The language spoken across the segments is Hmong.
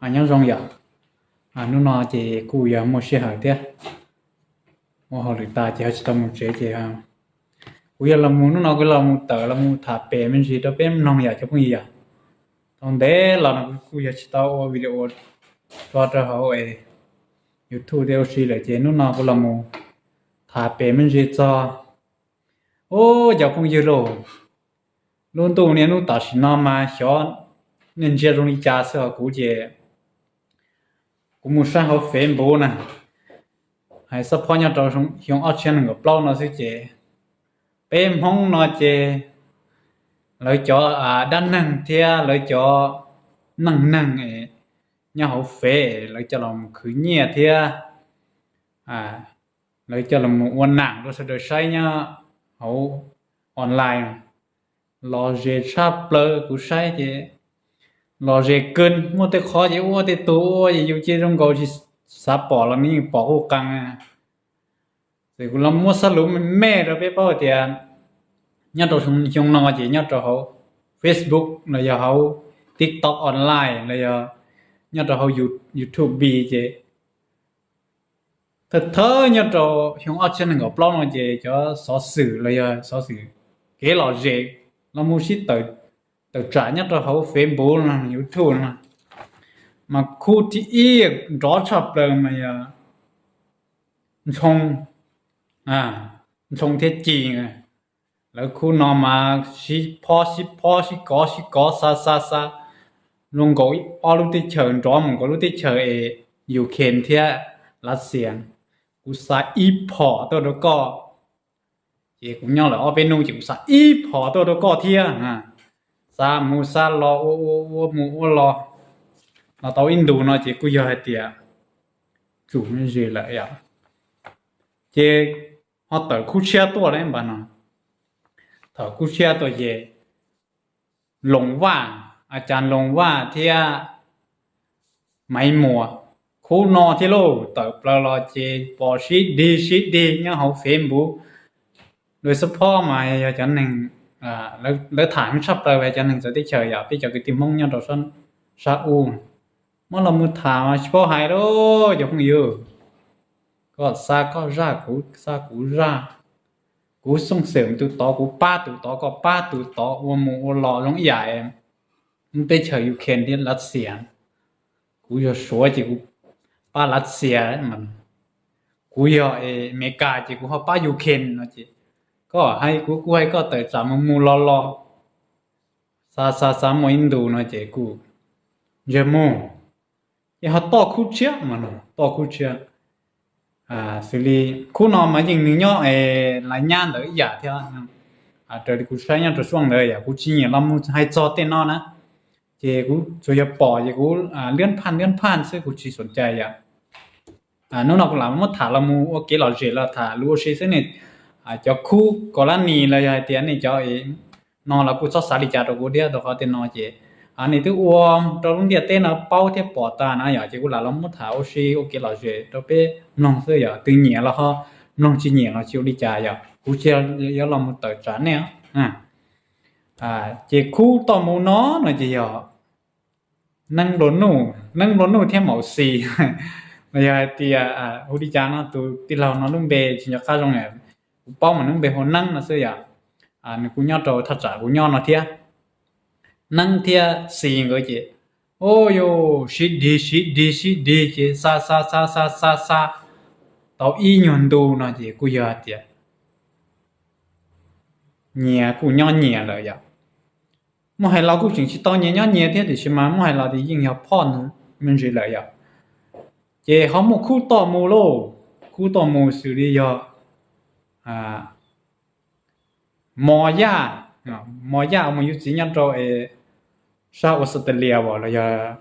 Nyob zoo yom, hnub no ces kuj yog muaj sij hawm thiab, ua hauj lwm tas ces ho tsis tau mus tsev ces kuv yog los mus, hnub no kuv los mus tawm los mus tham pem me ntsis rau peb mloog yom cov phooj ywg yom. Tau ntev los no kuv kuj yog tsis tau ua video tso rau hauv YouTube tej ua si lawm ces hnub no kuv los mus tham pem me ntsis txog, ub, cov phooj ywg lauj, lub ntuj niaj hnub tam sim no mas xyov nej ntsia zoo li cas xwb hos kuv ces kuv mus saib hauv Facebook na, hais xab phob nyob rau xyoo ob txhiab nees nkaum plaub no xwb ces peb Hmoob no ces lawv cov dab neeg thiab lawv cov neej neeg nyob hauv Fev lawv coj los mus khwv nyiaj thiab lawv coj los mus ua nam rau sawv daws saib nyob hauv online. Lom zem tshaj plaws, kuv saib ces lom zem kawg. Muaj tej qhov ces ua tej tug ua ces yus cia zoo nkaus tsis xav pom los nws yeej pom quj qees. Ces kuv los muab xab lus me me rau peb paub tias nyob rau xyoo no ces nyob rau hauv Facebook los yog hauv TikTok online los yog nyob rau hauv YouTube ces thawj thawj nyob rau xyoo ob txhiab nees nkaum plaub no ces cov xov xwm los yog xov xwm kev lom zem los mus sib tawm tsam nyob rau hauv Facebook no YouTube no mas khub thib ib nrov tshaj plaws mas yog Ntshoo, Ntshoo thiab Ci. Lawv khub no mas sib phob sib phob sib kov sib kov xa xa xa zoo nkaus ob lub teb chaws nrov mus nkaus lub teb chaws es Ukraine thiab Lav Xias. Kuv xa ib phom tuaj rau koj, ces kuv nyob lawm ob peb hnub ces kuv xa ib phom tuaj rau koj thiab. Xa mus xa los ua ua ua mus ua los, los tau ib ntus no ces kuj yog hais tias tsum me ntsis lawm yom. Ces ho tawm khub tshiab tuaj lawm npaum no. Thaum khub tshiab tuaj ces Loos Vaj, a cas Loos Vaj thiab Maiv Muas, khub no thiab lauj, tawm plaws los ces pom sib dig sib dig nyob hauv Facebook. Lawv xab phob mas yog cov neeg, lawv tham heev tshaj plaws cov neeg txawv teb chaws yom, peb cov kwv tij Hmoob nyob rau sab ub. Muab los mus tham mas tsis paub hais lauj cov phooj ywg. Koj xa koj zaj, kuv xa kuv zaj, kuv xooj xeem tus tod, kuv pab tus tod, koj pab tus tod, ua mus ua los zoo ib yam lub teb chaws Ukraine thiab Lav Xias. Kuv yog Suav ces kuv pab Lav Xias, kuv yog Amelikas ces kuv ho pab Ukraine no ces koj hais kuv, kuv hais koj, tawm tsam mus mus los los, xa xa xa muaj ib ntus no ces kuj ntsej muag ces ho toj khub tshiab mas, toj khub tshiab. Xws li khub no mas yeej nws nyob Lav Nyab ntawd ib yam thiab, raws li kuv saib nyob rau xyoo ntawd yom, kuv tsis nyiam los mus hais txog tej no na, ces kuv tsuas yog pom ces kuv liab phaj liab phaj xwb, kuv tsis xom cai yom. Hnub no kuv lam muab tham los mus ua kev lom zem los tham lus ua si xwb ne. Cov khub Kaus Lab Nis los yog hais tias nej cov no los kuj txhob xav li cas rau kuv thiab, rau qhov tej no ces nej twb ua rau lub ntiaj teb no paub thiab pom tag na yom, ces kuv lam los muab tham ua si ua kev lom zem rau peb mloog xwb yom. Tus nyiam los ho mloog, tsis nyiam los tsis ua li cas yom, kuv tsis yog los mus tawm tsam nej. Ces khub toj mus no no ces yog Neeb Nplua Nuj, Neeb Nplua Nuj thiab Maum Xis. Los yog hais tias hu li cas no, tus tij laug no lub npe tsis nco qab zoo, kuv paub mas lub npe hu Neeb no xwb yom. Nws kuj nyob rau thaj tsam kuv nyob no thiab. Neeb thiab Xis nkawd ces, u, sib dig sib dig sib dig ces xa xa xa xa xa xa tau ib nyuag ntu no ces kuj yog hais tias nyias kuj nyob nyias lawm yom. Muaj hais los kuj tseem tsis tau nyias nyob nyias thiab, tiam sis mas muaj hais los ces yeej yog phoj me ntsis lawm yom. Ces ho muaj khub toj mus lauj, khub toj mus xws li yog Mos Yaj, Mos Yaj uas mus yuav txiv nyob rau sab Australia los yog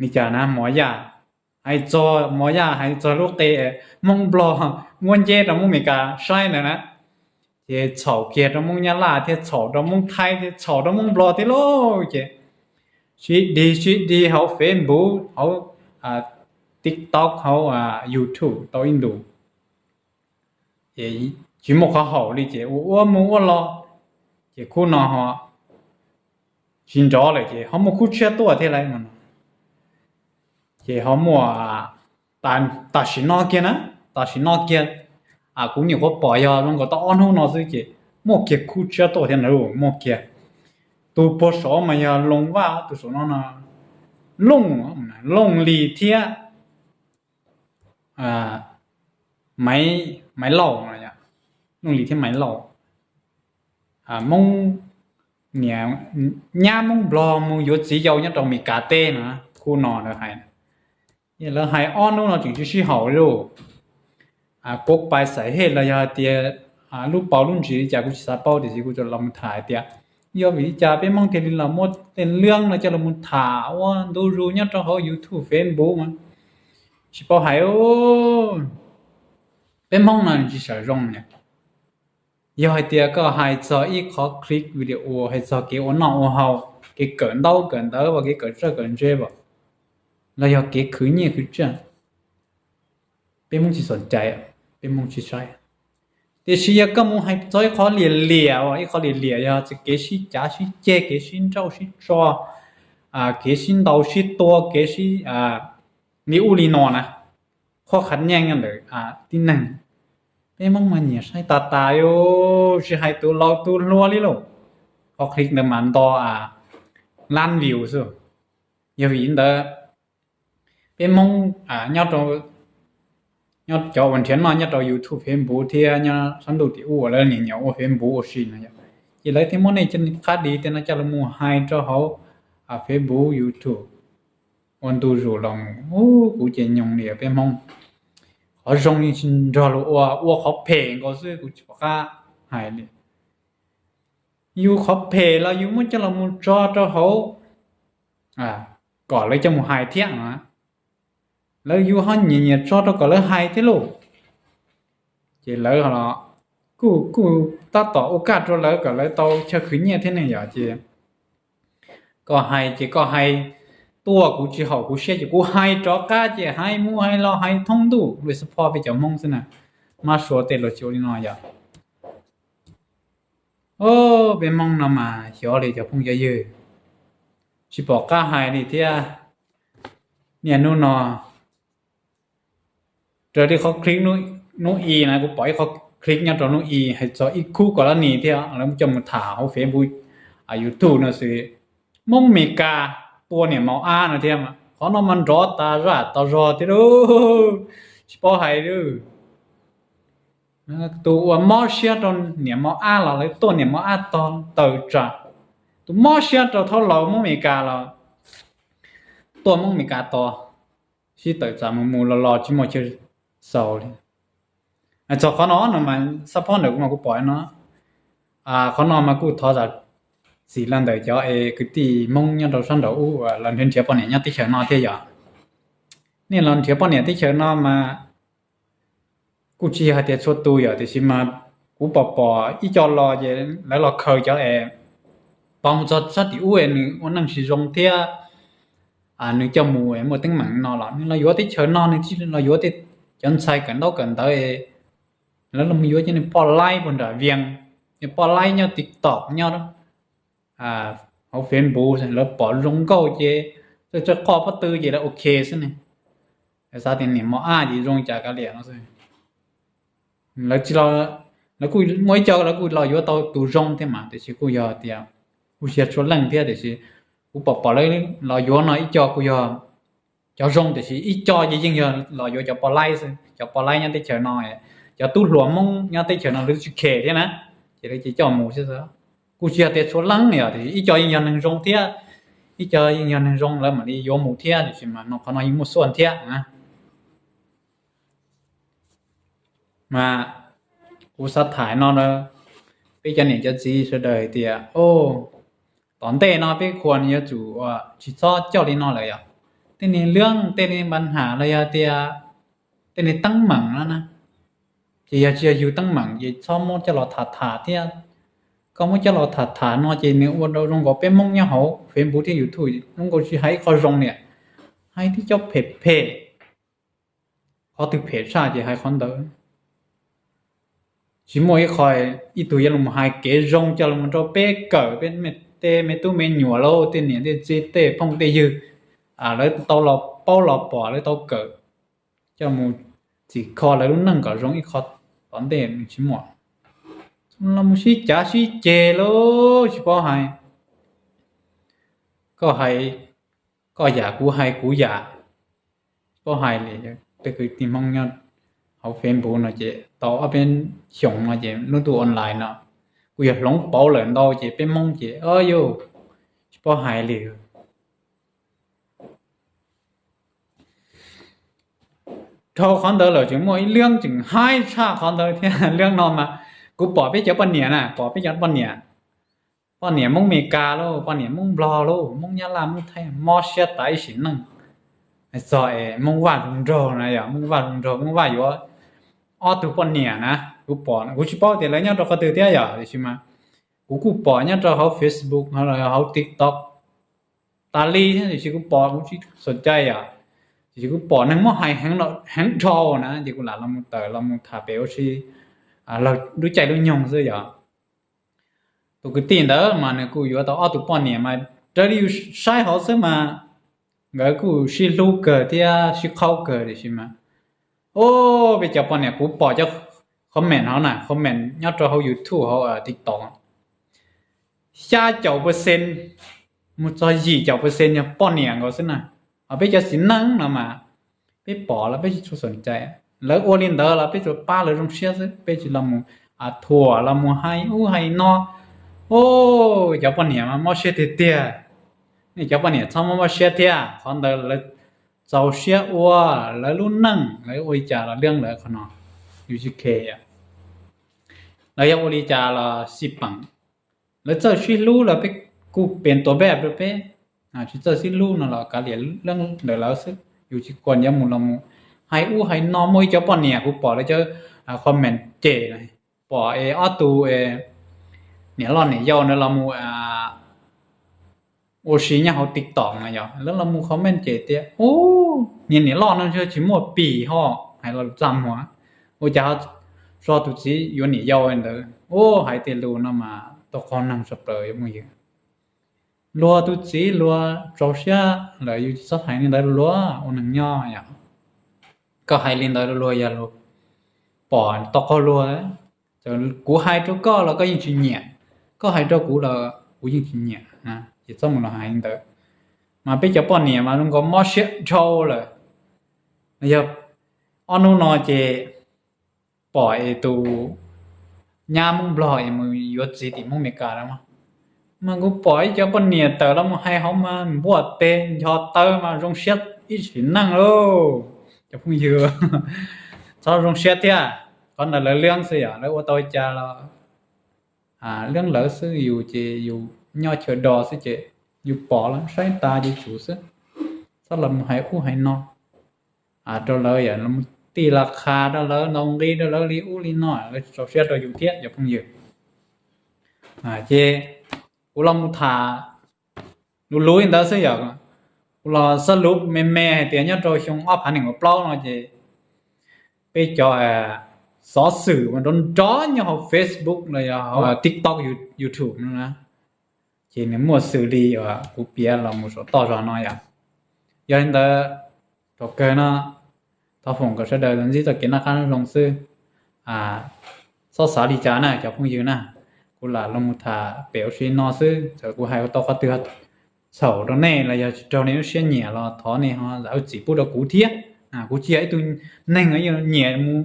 li cas na, Mos Yaj. Hais txog Mos Yaj hais txog lub qe Hmoob Nplog muab nceb rau Hmoob Meskas saib ntawd na, ces txhaum kiag rau Hmoob Nyab Laj thiab txhaum rau Hmoob Thaib thiab txhaum rau Hmoob Nplog thiab lauj. Ces sib dig sib dig hauv Facebook, hauv TikTok, hauv YouTube tau ib ntus, ces tsis muaj qhov haum li ces ua ua mus ua los, ces khub no ho tsis nrov lawm ces ho muaj khub tshiab tuaj thiab lauj. Ces ho muaj tam sim no kiag na, tam sim no kiag, kuv nyuam qhuav pom yog zoo nkaus tau ob hnub no xwb ces muaj kiag khub tshiab tuaj thiab na, muaj kiag. Tus puag saud mas yog Looj Vaj, tus saum no no Looj, Looj Lis thiab Maiv Lauj, Looj Lis thiab Maiv Lauj, Hmoob, niam nyab Hmoob Nplog mus yuav txiv yau nyob rau Amelikas teb no, khub no lawv hais. Lawv hais ob hnub no tseem tsis sib haum li. Kuv pais xaiv hej los yog hais tias lub paus lub ntsis li cas kuv tsis xav paub, tiam sis kuv tsuas los mus tham hais tias yog vim li cas peb Hmoob thiaj li los muab tej lwm no coj los mus tham ua ntu zus nyob rau hauv YouTube, Facebook mas tsis paub hais. Peb Hmoob no tsis sawv zoo li. Yog hais tias koj hais txog ib qhov clip video, hais txog kev ua noj ua haus, kev kawm ntaub kawm ntawv, kev kawm txawj kawm ntse, los yog kev khwv nyiaj khwv txiaj, peb Hmoob tsis xom cai, peb Hmoob tsis saib. Tiam sis yog koj mus hais txog ib qhov liam liam, ib qhov liam liam yog kev sib cav sib ceg, kev sib nrauj sib tso, kev sib ntaus sib tua, kev sib li ub li no na, qhuab qhov nyeej ntawm tib neeg, peb Hmoob mas nyiam saib tas tas li, tsis hais tus laus tus hluas li lauj. Qhov clip ntawd mas nto lab view xwb. Yog vim li ntawd peb Hmoob nyob, cov uas nrhiav noj nyob rau YouTube, Facebook thiab nyob sab ntuj tim ub uas lawv nim nyiam ua Facebook ua si no yom, ces lawv thiaj muab nej cov qab di tej no coj los mus hais rau hauv Facebook, YouTube ua ntu zus los mus. Kuv ces nyoos li peb Hmoob, qhov zoo yeej tsis nrog luag ua, ua qhov phem nkaus xwb kuv tsis pom qab hais li. Yus qhov phem los yus muab coj los mus tso rau hauv kom lawv coj mus hais thiab no. Lawv yus ho nyiam nyiam tso rau kom lawv hais thiab lauj. Ces lawv kuj, kuj tab tom ua kaj rau lawv kom lawv tau chaw khwv nyiaj thiab ne yom. Ces koj hais ces koj hais tuaj, kuv tsis haum kuv siab ces kuv hais rov qab, ces hais mus hais los hais thoob ntuj, lawv support peb cov Hmoob xwb na. Mab suav tej luag cuav li no yom. Peb Hmoob no mas xyov li cov phooj cov ywg, tsis pom qab hais li thiab. Niaj hnub no raws li qhov clip hnub i na, kuv pom ib qhov clip nyob rau hnub i hais txog ib khub colony thiab lawv coj mus tham hauv Facebook, YouTube no xwb. Hmoob Meskas tua niam mos ab no thiab, qhov no mas nrov tas zaj tas zog thiab lauj, tsis paub hais li. Tus uas mob siab rau niam mos ab los lawv tuaj niam mos ab tog tawm tsam, tus mob siab rau thaub laus Hmoob Meskas los tuaj Hmoob Meskas tog, sib tawm tsam mus mus los los tsis muaj chaw xaus li. Txog qhov no no mas xab phob ntawm kuv mas kuv pom no, qhov no mas kuj thov zam txim los ntawm cov es kwv tij Hmoob nyob rau sab nraud ub los nrhiav nrhiav poj niam nyob teb chaws no thiab yom. Nej los nrhiav poj niam teb chaws no mas kuj tsis yog hais tias txhua tus yom, tiam sis mas kuv pom pom ib co los ces lawv los khaws cov es pom mus txog sab tim ub es nws ua neej tsis zoo thiab nws coj mus muaj teeb meem no los nws los yuav teb chaws no, nws tsis los yuav tej cov ntxhais kawm ntaub kawm ntawv, lawv los yuav cov niag poj laib puag nram Vias, niag poj laib nyob TikTok nyob hauv Facebook lawv pom zoo nkauj ces txawj txawj qoj pob tw ces lawv ok xwb ne. Xav tias niam mos ab ces zoo cas kav liam no xwb. Lawv tsis, lawv kuj muaj ib co lawv kuj los yuav tau tus zoo thiab mas, tiam sis kuj yog tias kuj tsis yog txhua leej thiab, tiam sis kuv pom pom lawv los yuav no ib co kuj yog cov zoo, tiam sis ib co ces yeej yog los yuav cov poj laib xwb. Cov poj laib nyob teb chaws no, cov tub hluas Hmoob nyob teb chaws no lawv tsis khem thiab na, ces lawv cia coj mus xwb. Kuj tsis yog tias txhua leej yom, tiam sis ib co yeej yog neeg zoo thiab, ib co yeej yog neeg zoo lawv mam li yuav mus thiab, tiam sis mas no qhov no yeej muaj xuaj thiab na. Mas kuv xav tham no na, peb cov niam cov txiv sawv daws hais tias, tom ntej no peb khuas yuav tsum tsis txhob coj li no lawm yom. Tej niag lwm, tej niag npa nham los yog tias tej niag teeb meem no na, ces yog tsis yog yus teeb meem ces txhob muab coj los tham tham thiab. Koj muab coj los tham tham no ces nws ua rau zoo nkaus peb Hmoob nyob hauv Facebook thiab YouTube zoo nkaus tsis hais ib qho zoo li, hais tib co phem phem. Qhov twg phem tshaj ces hais qhov ntawd. Tsis muaj ib qho, ib tug yuav los hais kev zoo coj los rau peb kawm, peb tej me tub me nyuam lauj, tej niam tej txiv tej phooj tej ywg, lawv tau los paub los pom lawv tau kawm, coj mus txhim kho lawv lub neej kom zoo ib qho tom ntej tsis muaj. Los mus sib cav sib ceg lawm tsis paub hais, koj hais koj yam kuv hais kuv yam, tsis paub hais li. Tej kwv tij Hmoob nyob hauv Facebook no ces tau ob peb xyoos no ces lub ntuj online no kuj yog hloov pauv lawm ntau ces peb Hmoob ces o yus tsis paub hais li. Dhau qhov ntawd lawm tseem muaj ib leeb tseem haib tshaj qhov ntawd thiab. Leeb no mas kuv pom peb cov poj niam na, pom peb cov poj niam, poj niam Hmoob Meskas lauj, poj niam Hmoob Nplog lauj, Hmoob Nyab Laj, Hmoob Thaib mob siab tas ib sim neej. Txog es Hmoob Vaj zoo nraug na, yog Hmoob Vaj zoo nraug, Hmoob Vaj yuav ob tug poj niam na. Kuv pom, kuv tsis paub tias lawv nyob rau qhov twg thiab yog, tiam sis mas kuv kuj pom nyob rau hauv Facebook, hauv TikTok tas li thiab, tiam sis kuv pom kuv tsis xam cai yom. Tiam sis kuv pom neeg muab hais heev dhau na ces kuv lam los mus tawm los mus tham pem ua si lub caij lub nyoog xwb yom. Tus kwv tij ntawd mas nws kuj yuav tau ob tug poj niam mas raws li yus saib hauv xwb mas nkawd kuj sib hlub kawg thiab sib qhaub kawg, tiam sis mas o, peb cov poj niam, kuv pom cov comment hauv na, comment nyob rau hauv YouTube hauv TikTok xya caum percent mus txog yim caum percent yog poj niam nkaus xwb na. Ho peb cov txiv neej no mas peb pom los peb tsis tshua xam cai, lawv ua li ntawd los peb tsuas pab lawv zoo siab xwb, peb tsis los mus thuam los mus hais ub hais no. O, cov poj niam mas mob siab tiag tiag. Nej cov poj niam txhob mob mob siab thiab, qhov ntawd lawv txaus siab ua, lawv lub neej lawv ua li cas los leej lawv qhov no, yus tsis khe. Lawv yog ua li cas los xij peem, lawv txawj sib hlub los peb kuj pem tua peb rau peb, tsis txawj sib hlub no los kav liam leej ntawm lawv xwb, yus tsis khuam yuav mus los mus hais ub hais no. Muaj ib cov poj niam kuv pom lawv cov comment cem, pom es ob tug niam loj niam yau ntawd los mus ua si nyob hauv TikTok no yog lawv los mus comment cem tias u, niag niam loj no tsis muaj pis ho hais los txaj muag, ua cas ho so tus txiv yuav niam yau ntawd. U, hais tej lus no mas tau qaug neeg tshaj plaws yog phooj ywg. Luag tus txiv luag txaus siab lawm yus tsis txhob hais li ntawd luag ua neeg nyob yom. Koj hais li ntawd luag yog luag pom tau qaug luag. Kuv hais rau koj los koj yeej tsis nyiam, koj hais rau kuv los kuv yeej tsis nyiam, ces txhob mus los hais li ntawd. Mas peb cov poj niam mas zoo nkaus mob siab dhau lawm. Yog ob hnub no ces pom es tus nyab Hmoob Nplog es mus yuav txiv tim Hmoob Amelikas lawm mas, mas kuv pom ib cov poj niam tawm los mus hais hauv mas npuaj teg ncho tawv mas zoo siab ib sim neej lauj. Cov phooj ywg, txhob zoo siab thiab, qhov ntawd lawv leej xwb yom, lawv ua tau cas los leej lawv xwb, yus ces yus nyob chaw do xwb ces yus pom los saib tas ces tsum xwb. Txhob los mus hais ub hais no rau lawv yom, los tij las qha rau lawv, ntaus nqi rau lawv li ub li no, lawv tsis txaus siab rau yus thiab cov phooj ywg. Ces kuv los mus tham luv luv li ntawd xwb yom. Kuv los xab luv me me hais tias nyob rau xyoo ob phav nees nkaum plaub no ces peb cov xov xwm uas nrov nrov nyob hauv Facebook los yog hauv TikTok, YouTube no na, ces nws muaj xws li uas kuv piav los mus saum toj zog no yom. Yog li ntawd, thaum kawg no thov foom kom sawv daws ntsib txoj kev noj qab nyob zoo xwb. Txhob xav li cas na cov phooj ywg na, kuv lam los mus tham pem ua si no xwb, txawm kuv hais tau qhov twg txhaum rau nej los yog tsis raug nej lub siab nyiam los thov nej ho zam lub txim pub rau kuv thiab. Kuv tsis yog ib tug neeg nyiam mus,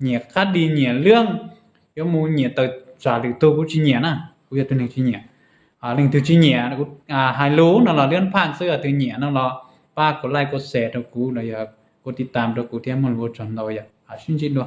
nyiam qab di nyiam leej, yuav mus nyiam tawm tsam lwm tus, kuv tsis nyiam na. Kuv yog tus neeg tsis nyiam. Leej twg tsis nyiam hais lus no los lub phaj xwb, yog tus nyiam no los pab kuv like, kuv share rau kuv los yog kuv tiv tam rau kuv thiab, muaj lus ua tsaug ntau yom. Sib ntsib dua.